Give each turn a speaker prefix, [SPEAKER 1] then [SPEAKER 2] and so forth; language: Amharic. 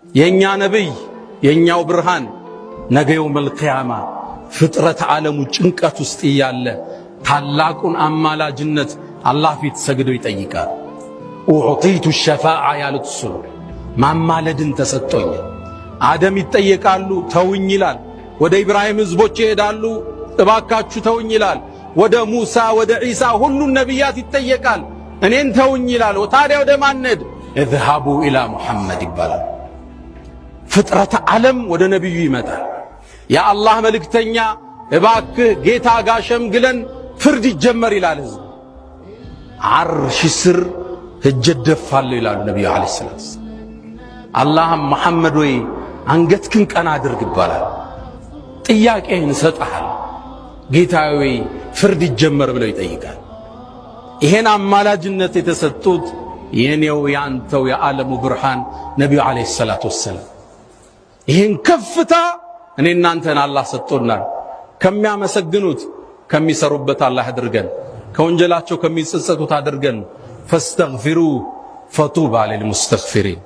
[SPEAKER 1] የእኛ ነቢይ የእኛው ብርሃን ነገ የውመል ቂያማ ፍጥረት ዓለሙ ጭንቀት ውስጥ እያለ ታላቁን አማላጅነት አላህ ፊት ሰግዶ ይጠይቃል። أعطيت الشفاعة ያሉት እሱ ነው። ማማለድን ተሰጥቶኛል። አደም ይጠየቃሉ፣ ተውኝ ይላል። ወደ ኢብራሂም ህዝቦች ይሄዳሉ፣ እባካችሁ ተውኝ ይላል። ወደ ሙሳ ወደ ዒሳ ሁሉን ነቢያት ይጠየቃል። እኔን ተውኝ ይላል። ታዲያ ወደ ማነድ اذهبوا إلى محمد ይባላል። ፍጥረተ ዓለም ወደ ነቢዩ ይመጣል። የአላህ መልእክተኛ እባክህ ጌታ ጋር ሸምግለን ፍርድ ይጀመር ይላል። ህዝብ ዓርሽ ስር ሄጄ እደፋለሁ ይላሉ ነቢዩ عليه الصلاة والسلام። አላህም መሐመድ ወይ አንገትክን ቀና አድርግ ይባላል። ጥያቄህን እሰጥሃል ጌታዬ ወይ ፍርድ ይጀመር ብለው ይጠይቃል። ይሄን አማላጅነት የተሰጡት የኔው ያንተው የዓለሙ ብርሃን ነቢዩ عليه الصلاة والسلام። ይሄን ከፍታ እኔ እናንተን አላህ ሰጥቶናል። ከሚያመሰግኑት ከሚሰሩበት አላህ አድርገን፣ ከወንጀላቸው ከሚጸጸቱት አድርገን። فاستغفروه فطوبى للمستغفرين።